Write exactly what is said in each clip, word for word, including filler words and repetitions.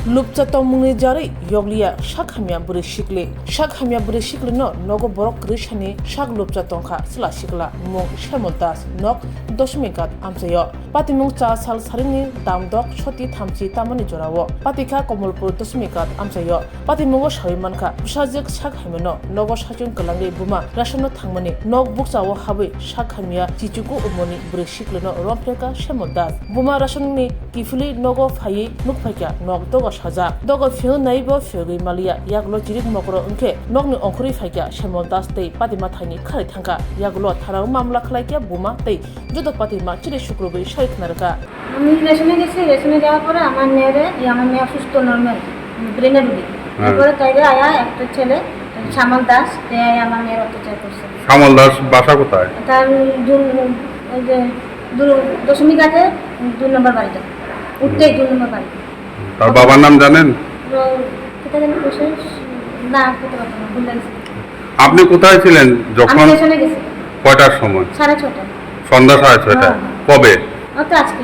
Lupcha tongmungni jarwi yokliya sak hamya bwrwi sikli. Sak hamya bwrwi siklino nogo borok kwrwi sani sak lupcha tongkha chwla sikla mung Shyamul Das, nok Doshmighat amchaio. Patimung cha sal saringni damdok soti thamchi tamani jorao. Patikha Komolpur Doshmighat amchaio. Patimungo sawi mankha, bwsajwk sak hamyano nogo sachung kwlangwi buma rasanno thangmani nok bukchao habwi sak hamya chichuku umoni bwrwi siklino romphrekha Shyamul Das. Buma rasongni kiphilwi nogo phaiwi nukphaikha nok dogo sajak. Dogo phiyung naibo phiyogwi maliya, yagulo chirik mokro wngkhe nokni ongkhorwi phaikha Shyamul Das tei patima thaini kharwi thangkha. Yagulo thanao mamla khlaikha buma tei joto patima chiri sukrubwi sai khna rwkha. আমি রেশনে গেছি, রেশনে যাওয়ার পরে আমার মেয়েরে, এই আমার মেয়ে অসুস্থ নর্মাল, ব্রেনের রোগী। হ্যাঁ। এরপরে তাইরে আয়া একটা ছেলে, শ্যামল দাস, সে আয়া আমার মেয়ের অত্যাচার করছে। শ্যামল দাস বাসা কোথায়? তার দু-, ওই যে দু-, দশমী ঘাটে দুই নম্বর বাড়িটা, উঠতেই দুই নম্বর বাড়ি। তার বাবার নাম জানেন? ও, কোথায় যেন বসে? না, বলতে পারবো না, ভুলে গেছি। আপনি কোথায় ছিলেন যখন? আমি স্টেশনে গেছি। কয়টার সময়? সাড়ে ছটা। সন্ধ্যা সাড়ে ছয়টা। হ্যাঁ, হ্যাঁ। কবে? ও তো আজকে।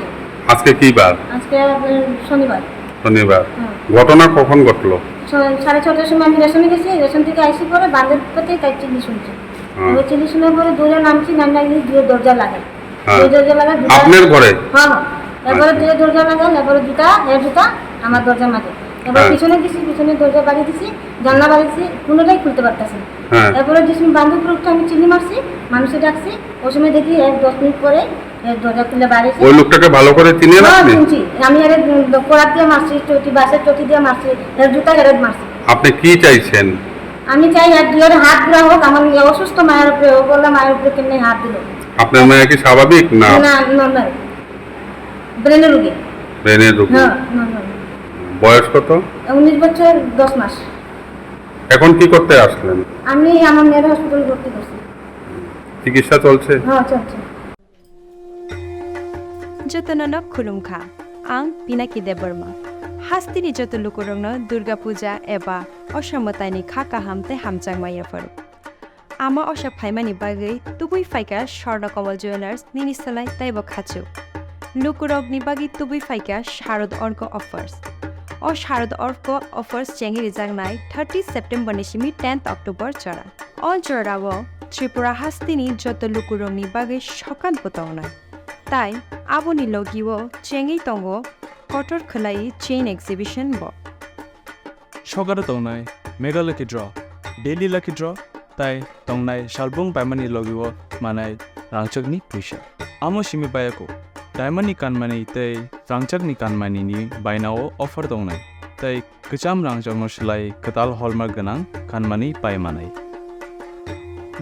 আজকে কি বার? আজকে আপনার শনিবার। শনিবার। হ্যাঁ। ঘটনা কখন ঘটলো? ছ-, সাড়ে ছটার সময় আমি রেশনে গেছি, রেশন থেকে আইসি পরে বান্ধের কাছে তাই চিল্লি শুনছি। হ্যাঁ। এবার চিল্লি শোনার পরে দৌড়ে নামছি, নামলে এই দিয়ে দরজা লাগাই। হ্যাঁ। এই দরজা লাগাই দুটা। আপনার ঘরে? হ্যাঁ, হ্যাঁ। এরপরে আচ্ছা। দিয়ে দরজা লাগাই, এরপরে দুটা, এর দুটা আমার দরজার মাঝে। এবার হ্যাঁ। পিছনে গেছি, পিছনে দরজা বাড়ি দিছি, জানলা বাড়ি দিছি, কোনোটাই খুলতে পারতেছি না। হ্যাঁ। এরপরে যে সময় বান্ধব রোডটা আমি চিল্লি মারছি, মানুষে ডাকছি, ওই সময় দেখি এক দশ মিনিট পরে এর দরজা খুলে বাইরে এসে ওই লোকটাকে ভালো করে চিনেন হ্যাঁ, আপনি? চিনছি। আমি এর, উম, করাত দিয়ে মারছি, চটি, বাঁশের চটি দিয়ে মারছি, এর জুতা এর মারছি। আপনি কি চাইছেন? আমি চাই এর দুইয়ের হাত ঘুরা হোক, আমার মেয়ে অসুস্থ মায়ের উপরে, ও বললাম মায়ের উপরে কেমনি হাত দিল। আপনার মেয়ে কি স্বাভাবিক না? না, নর্মাল। ব্রেনের রোগী। ব্রেনের রোগী। হ্যাঁ, নর্মাল। বয়স কত? উনিশ বছর দশ মাস। এখন কি করতে আসলেন? আমি আমার মেয়ের হসপিটাল ভর্তি করছি। চিকিৎসা চলছে? হ্যাঁ, চলছে। Jotono no khulumkha. Ang Pinaki Debbarma. Hasteni joto lukurokno Durga Puja eba Osha mwtaini kha kaham tei hamjakma yapharo. Ama Osha phaimani bagwi tubui phaikha Swarna Kamal Jewellers nini swlai teibo khachuk. Lukurokni bagwi tubui phaikha Sharad Orko Offers. O Sharad Orko Offers chengwi rijaknai thirty September ni simi tenth October jora. O jorao Tripura hasteni joto lukurokni bagwi sokat bo tongnai. Tai aboni logio chengwi tongo kotor khwlai chain exhibition bo. Sokaro tongnai Mega Lucky Draw, Daily Lucky Draw, tai tongnai salbung paimani logio manai rangchakni puisa. Amo simi bayako, diamond ni kanmani tei rangchakni kanmani ni bainao offer tongnai, tei kwcham rangchakno swlai kwtal hallmark gwnang kanmani pai manai.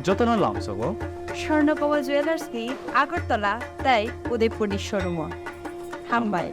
Jotono lamsogo Swarna Kamal Jewellers ni Agartala tei Udaipur ni showroom o. Hambai.